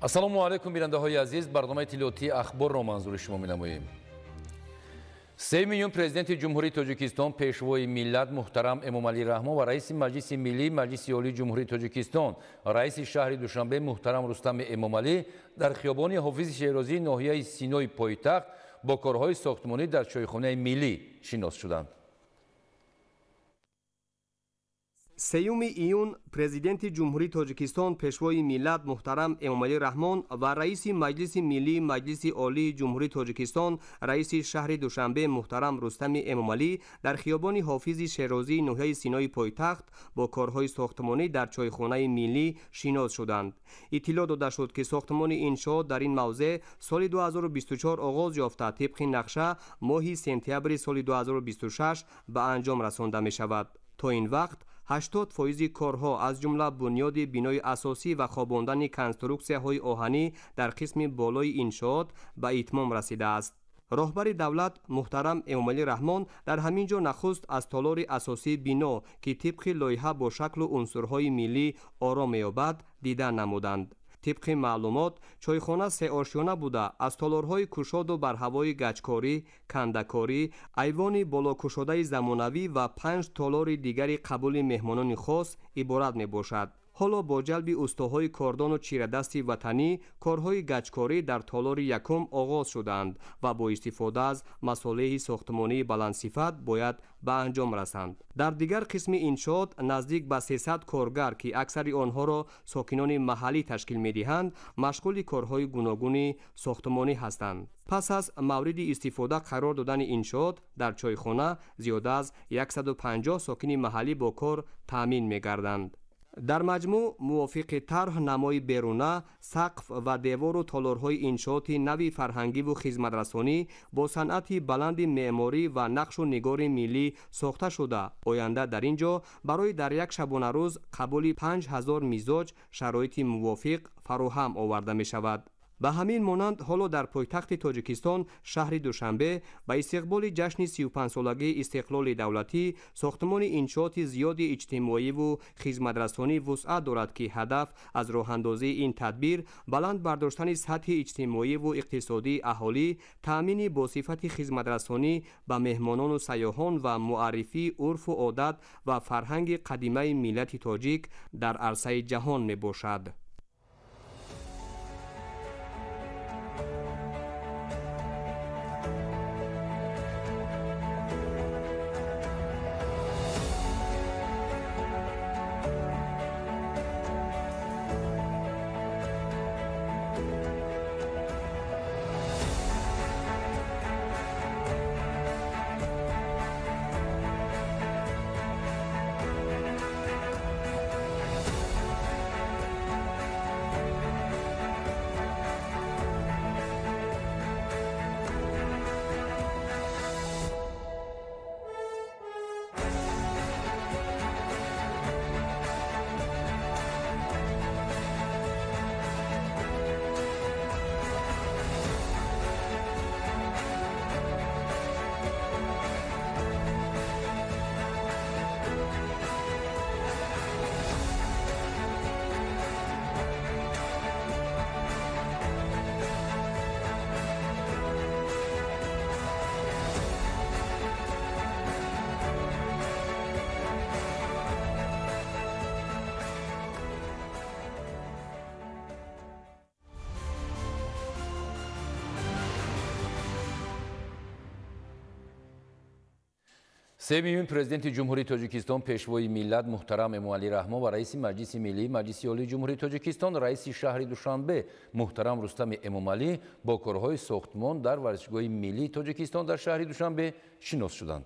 Ассалому алайкум, бинандаҳои азиз, барномаи иттилоотии ахборро манзури шумо менамоем. 3 июн президенти Ҷумҳурии Тоҷикистон, пешвои миллат муҳтарам Эмомалӣ Раҳмон ва раиси Маҷлиси Миллӣ Маҷлиси Олии Ҷумҳурии Тоҷикистон, раиси шаҳри Душанбе муҳтарам Рустами Эмомалӣ дар хиёбони Ҳофизи Шерозии ноҳияи Синои пойтахт бо корҳои сохтмонӣ дар чойхонаи миллӣ шинос шуданд. 3 июн президенти Ҷумҳурии Тоҷикистон, пешвои миллат муҳтарам Эмомалӣ Раҳмон ва раиси Маҷлиси Миллӣ Маҷлиси Олии Ҷумҳурии Тоҷикистон, раиси шаҳри Душанбе муҳтарам Рустами Эмомалӣ дар хиёбони Ҳофизи Шерозии ноҳияи Синои пойтахт бо корҳои сохтмонӣ дар чойхонаи миллӣ шинос шуданд. Иттилоъ дода шуд, ки сохтмони иншоот дар ин мавзеъ соли 2024 оғоз ёфта, тибқи нақша моҳи сентябри соли 2026 ба анҷом расонда мешавад. То ин вақт 80% корҳо, аз ҷумла бунёди бинои асосӣ ва хобондани конструксияҳои оҳанӣ дар қисми болои иншоот ба итмом расидааст. Роҳбари давлат муҳтарам Эмомалӣ Раҳмон дар ҳамин ҷо нахуст аз толори асосии бино, ки тибқи лоиҳа бо шаклу унсурҳои миллӣ ором меёбад, дида намуданд. Тибқи маълумот, чойхона сеошёна буда, аз толорҳои кушоду барҳавои гачкорӣ, кандакорӣ, айвони болокушодаи замонавӣ ва 5 толори дигари қабули меҳмонони хос иборат мебошад. Ҳоло бо ҷалби устоҳои кордону чирадасти ватанӣ корҳои гачкорӣ дар толори якум оғоз шуданд ва бо истифода аз масолеҳи сохтмонии баландсифат бояд ба анҷом расанд. Дар дигар қисми иншоот наздик ба 300 коргар, ки аксари онҳоро сокинони маҳаллӣ ташкил медиҳанд, машғули корҳои гуногуни сохтмонӣ ҳастанд. Пас аз мавриди истифода қарор додани иншоот дар чойхона зиёда аз 150 сокини маҳаллӣ бо кор таъмин мегарданд. Дар маҷмӯъ мувофиқи тарҳ намои беруна, сақф ва девору толорҳои иншооти нави фарҳангиву хизматрасонӣ бо санъати баланди меъморӣ ва нақшу нигори миллӣ сохта шуда, оянда дар ин ҷо барои дар як шабонарӯз қабули 5000 мизоҷ шароити мувофиқ фароҳам оварда мешавад. Ба ҳамин монанд ҳоло дар пойтахти Тоҷикистон, шаҳри Душанбе, ба истиқболи ҷашни 35-солагии истиқлоли давлатӣ сохтмони иншооти зиёди иҷтимоиву хизматрасонӣ вусъат дорад, ки ҳадаф аз роҳандозии ин тадбир баланд бардоштани сатҳи иҷтимоиву иқтисодии аҳолӣ, таъмини босифати хизматрасонӣ ба меҳмонону сайёҳон ва муаррифии урфу одат ва фарҳанги қадимаи миллати тоҷик дар арсаи ҷаҳон мебошад. Сеюми июн президенти Ҷумҳурии Тоҷикистон, пешвои миллат муҳтарам Эмомалӣ Раҳмон ва раиси Маҷлиси Миллӣ Маҷлиси Олии Ҷумҳурии Тоҷикистон, раиси шаҳри Душанбе муҳтарам Рустами Эмомалӣ бо корҳои сохтмон дар варзишгоҳи миллии Тоҷикистон дар шаҳри Душанбе шинос шуданд.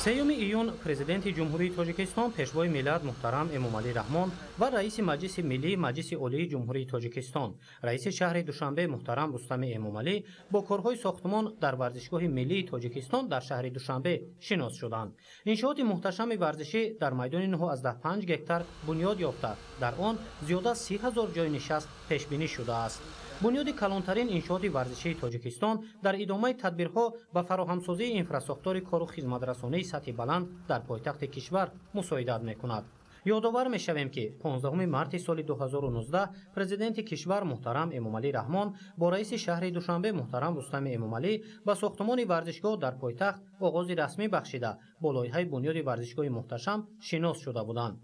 3 июн президенти Ҷумҳурии Тоҷикистон, пешвои миллат муҳтарам Эмомалӣ Раҳмон ва раиси Маҷлиси Миллӣ Маҷлиси Олии Ҷумҳурии Тоҷикистон, раиси шаҳри Душанбе муҳтарам Рустами Эмомалӣ бо корҳои сохтмон дар варзишгоҳи миллии Тоҷикистон дар шаҳри Душанбе шинос шуданд. Иншооти муҳташами варзишӣ дар майдони 9,5 гектар бунёд ёфта, дар он зиёда 30 000 ҷойи нишаст пешбинӣ шудааст. Бунёди калонтарин иншооти варзишии Тоҷикистон дар идомаи тадбирҳо ба фароҳамсозии инфрасохтори кору хизматрасонии сатҳи баланд дар пойтахти кишвар мусоидат мекунад. Ёдовар мешавем, ки 15 марти соли 2019 президенти кишвар муҳтарам Эмомалӣ Раҳмон бо раиси шаҳри Душанбе муҳтарам Рустами Эмомалӣ ба сохтумони варзишгоҳ дар пойтахт оғози расмӣ бахшида, бо лоиҳаи бунёди варзишгоҳи муҳташам шинос шуда буданд.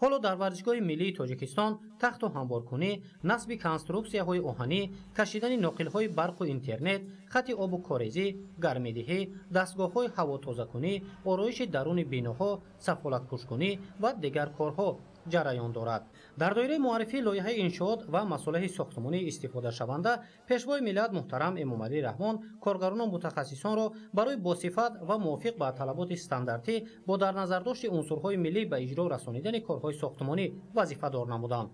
Ҳоло дар варзишгоҳи миллии Тоҷикистон тахту ҳамворкунӣ, насби конструксияҳои оҳанӣ, кашидани ноқилҳои барқу интернет, хати обу корезӣ, гармидиҳӣ, дастгоҳҳои ҳавотозакунӣ, ороиши даруни биноҳо, сафолатпӯшкунӣ ва дигар корҳо ҷараён дорад. Дар доираи муаррифии лоиҳаи иншоот ва масолеҳи сохтмонӣ истифодашаванда, пешвои миллат муҳтарам Эмомалӣ Раҳмон коргарону мутахассисонро барои босифат ва мувофиқ ба талаботи стандартӣ бо дар назардошти унсурҳои миллӣ ба иҷро расонидани корҳои сохтмонӣ вазифадор намуданд.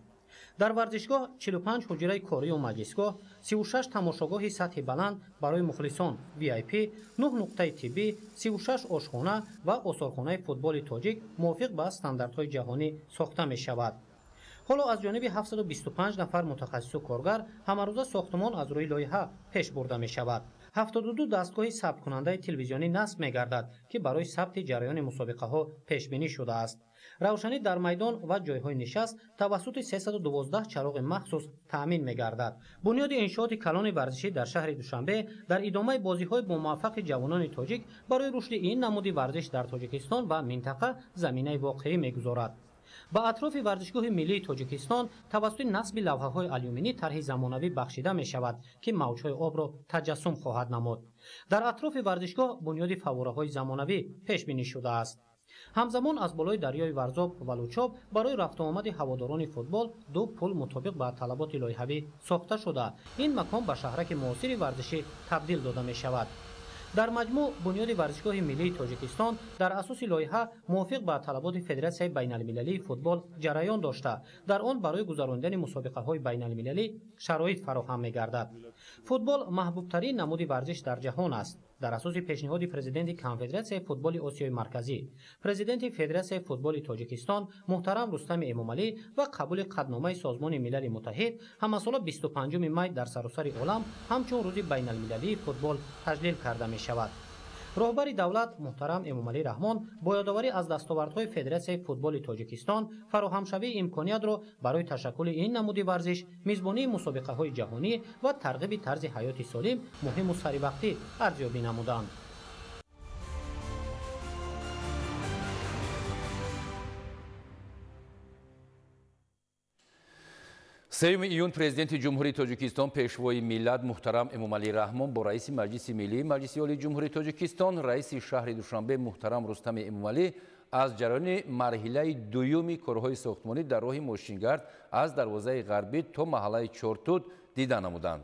Дар варзишгоҳ 45 ҳуҷраи корию маҷлисгоҳ, 36 тамошогоҳи сатҳи баланд барои мухлисон VIP, 9 нуқтаи тиббӣ, 36 ошхона ва осорхонаи футболи тоҷик мувофиқ ба стандартҳои ҷаҳонӣ сохта мешавад. Ҳоло аз ҷониби 725 нафар мутахассису коргар ҳамарӯза сохтмон аз рӯи лоиҳа пеш бурда мешавад. 72 дастгоҳи сабткунандаи телевизионӣ насб мегардад, ки барои сабти ҷараёни мусобиқаҳо пешбинӣ шудааст. Равшанӣ дар майдон ва ҷойҳои нишаст тавассути 312 чароғи махсус таъмин мегардад. Бунёди иншооти калони варзишӣ дар шаҳри Душанбе дар идомаи бозиҳои бомуваффақи ҷавонони тоҷик барои рушди ин намуди варзиш дар Тоҷикистон ва минтақа заминаи воқеӣ мегузорад. Ба атрофи варзишгоҳи миллии Тоҷикистон тавассути насби лавҳаҳои алюминӣ тарҳи замонавӣ бахшида мешавад, ки мавҷҳои обро таҷассум хоҳад намуд. Дар атрофи варзишгоҳ бунёди фаввораҳои замонавӣ пешбинӣ шудааст. Ҳамзамон аз болои дарёи Варзоб ва Лучоб барои рафтуомади ҳаводорони футбол ду пул мутобиқ ба талаботи лоиҳавӣ сохта шуда, ин макон ба шаҳраки муосири варзишӣ табдил дода мешавад. Дар маҷмӯъ бунёди варзишгоҳи миллии Тоҷикистон дар асоси лоиҳа мувофиқ ба талаботи Федератсияи байналмилалии футбол ҷараён дошта, дар он барои гузаронидани мусобиқаҳои байналмилалӣ шароит фароҳам мегардад. Футбол маҳбубтарин намуди варзиш дар ҷаҳон аст. Дар асоси пешниҳоди президенти Конфедератсияи футболи Осиёи Марказӣ, президенти Федератсияи футболи Тоҷикистон муҳтарам Рустами Эмомалӣ ва қабули қатъномаи Созмони Милали Муттаҳид, ҳамасола 25 май дар саросари олам ҳамчун рӯзи байналмилалии футбол таҷлил карда мешавад. Роҳбари давлат муҳтарам Эмомалӣ Раҳмон бо ёдоварӣ аз дастовардҳои Федератсияи футболи Тоҷикистон фароҳамшавии имкониятро барои ташаккули ин намуди варзиш, мизбонии мусобиқаҳои ҷаҳонӣ ва тарғиби тарзи ҳаёти солим муҳиму саривақтӣ арзёбӣ намуданд. Сеюми июн президенти Ҷумҳурии Тоҷикистон пешвои миллат муҳтарам Эмомалӣ Раҳмон бо раиси Маҷлиси Миллии Маҷлиси Олии Ҷумҳурии Тоҷикистон, раиси шаҳри Душанбе муҳтарам Рустами Эмомалӣ аз ҷараёни марҳилаи дуюми корҳои сохтмонӣ дар роҳи мошингард аз дарвозаи ғарбӣ то маҳаллаи Чортуд дида намуданд.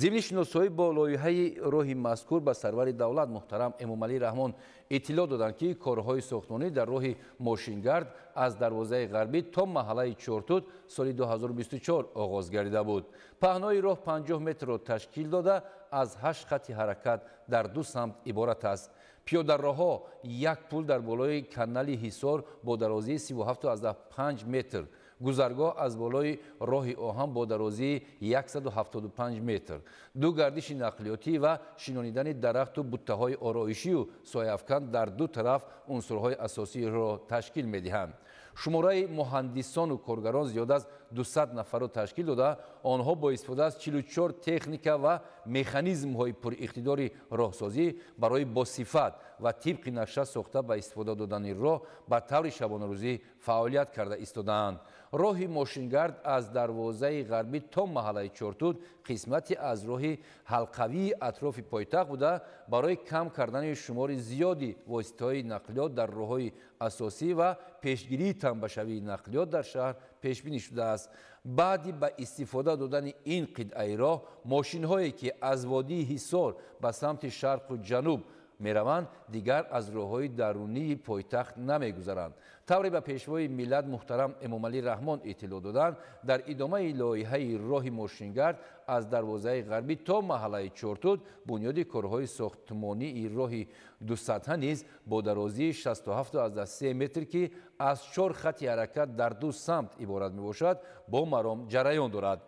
Зимни шиносоӣ бо лоиҳаи роҳи мазкур ба сарвари давлат муҳтарам Эмомалӣ Раҳмон иттилоъ доданд, ки корҳои сохтмонӣ дар роҳи мошингард аз дарвозаи ғарбӣ то маҳаллаи Чортуд соли 2024 оғоз гардида буд. Паҳнои роҳ 50 метрро ташкил дода, аз 8 хати ҳаракат дар ду самт иборат аст. Пиёдароҳҳо як пул дар болои канали Ҳисор бо дарозии 37,5 метр, гузаргоҳ аз болои роҳи оҳан бо дарозии 175 метр, ду гардиши нақлиётӣ ва шинонидани дарахту буттаҳои ороишию сояафкан дар ду тараф унсурҳои асосиро ташкил медиҳанд. Шумораи муҳандисону коргарон зиёд аз 200 нафарро ташкил дода, онҳо бо истифода аз 44 техника ва механизмҳои пуриқтидори роҳсозӣ барои босифат ва тибқи нақша сохта ба истифода додани роҳ ба таври шабонарӯзӣ фаъолият карда истодаанд. Роҳи мошингард аз дарвозаи ғарбӣ то маҳаллаи Чортуд қисмати аз роҳи ҳалқавии атрофи пойтахт буда, барои кам кардани шумори зиёди воситаҳои нақлиёт дар роҳҳои асосӣ ва пешгирии танбашавии нақлиёт дар шаҳр пешбинӣ шудааст. Баъди ба истифода додани ин қитъаи роҳ, мошинҳое ки аз водии Ҳисор ба самти шарқу ҷануб мераванд, дигар аз роҳҳои дарунии пойтахт намегузаранд. Тавре ба пешвои миллат муҳтарам Эмомалӣ Раҳмон иттилоъ доданд, дар идомаи лоиҳаи роҳи мошингард аз дарвозаи ғарбӣ то маҳаллаи Чортуд бунёди корҳои сохтмонии роҳи дусатҳа низ бо дарозии 67,3 метр, ки аз 4 хати ҳаракат дар ду самт иборат мебошад, бо маром ҷараён дорад.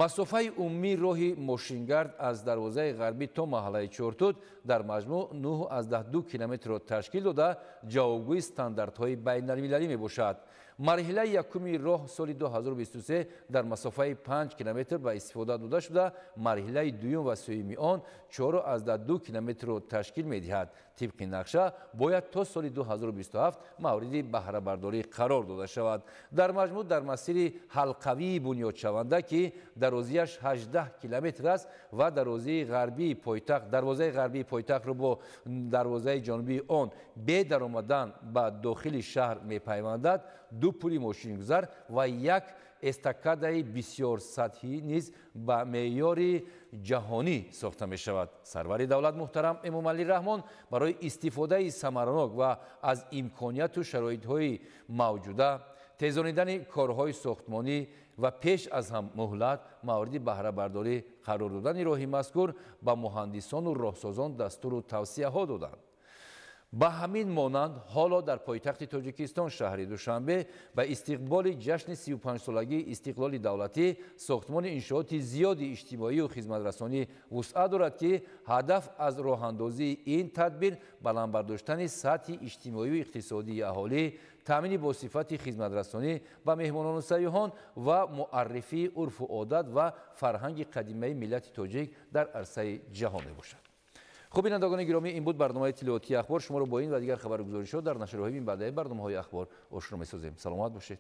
Масофаи умумии роҳи мошингард аз дарвозаи ғарбӣ то маҳаллаи Чортуд дар маҷмӯъ 9,2 километрро ташкил дода, ҷавобгӯи стандартҳои байналмилалӣ мебошад. Марҳилаи якуми роҳ соли 2023 дар масофаи 5 километр ба истифода дода шуда, марҳилаи дуюм ва сеюми он 4,2 километрро ташкил медиҳад. Тибқи нақша бояд то соли 2027 мавриди баҳрабардорӣ қарор дода шавад. Дар маҷмӯъ дар масири ҳалқавии бунёдшаванда, ки дарозиаш 18 километр аст ва дарозии ғарбии пойтахт, дарвозаи ғарбии пойтахтро бо дарвозаи ҷанубии он бе даромадан ба дохили шаҳр мепайвандад, ду пули мошингузар ва як эстакадаи бисёрсатҳӣ низ ба меъёри ҷаҳонӣ сохта мешавад. Сарвари давлат муҳтарам Эмомалӣ Раҳмон барои истифодаи самаранок ва аз имконияту шароитҳои мавҷуда, тезонидани корҳои сохтмонӣ ва пеш аз ҳам муҳлат мавриди баҳрабардорӣ қарор додани роҳи мазкур ба муҳандисону роҳсозон дастуру тавсияҳо доданд. Ба ҳамин монанд ҳоло дар пойтахти Тоҷикистон, шаҳри Душанбе, ба истиқболи ҷашни 35-солагии истиқлоли давлатӣ сохтмони иншооти зиёди иҷтимоию хизматрасонӣ вусъат дорад, ки ҳадаф аз роҳандозии ин тадбир баланд бардоштани сатҳи иҷтимоию иқтисодии аҳолӣ, таъмини босифати хизматрасонӣ ба меҳмонону сайёҳон ва муаррифии урфу одат ва фарҳанги қадимаи миллати тоҷик дар арсаи ҷаҳон мебошад. Хуб, бинандагони гиромӣ, ин буд барномаи иттилоотии Ахбор. Шуморо бо ин ва дигар хабару гузоришҳо дар нашрҳои минбаъдаи барномаҳои Ахбор ошно месозем. Саломат бошед.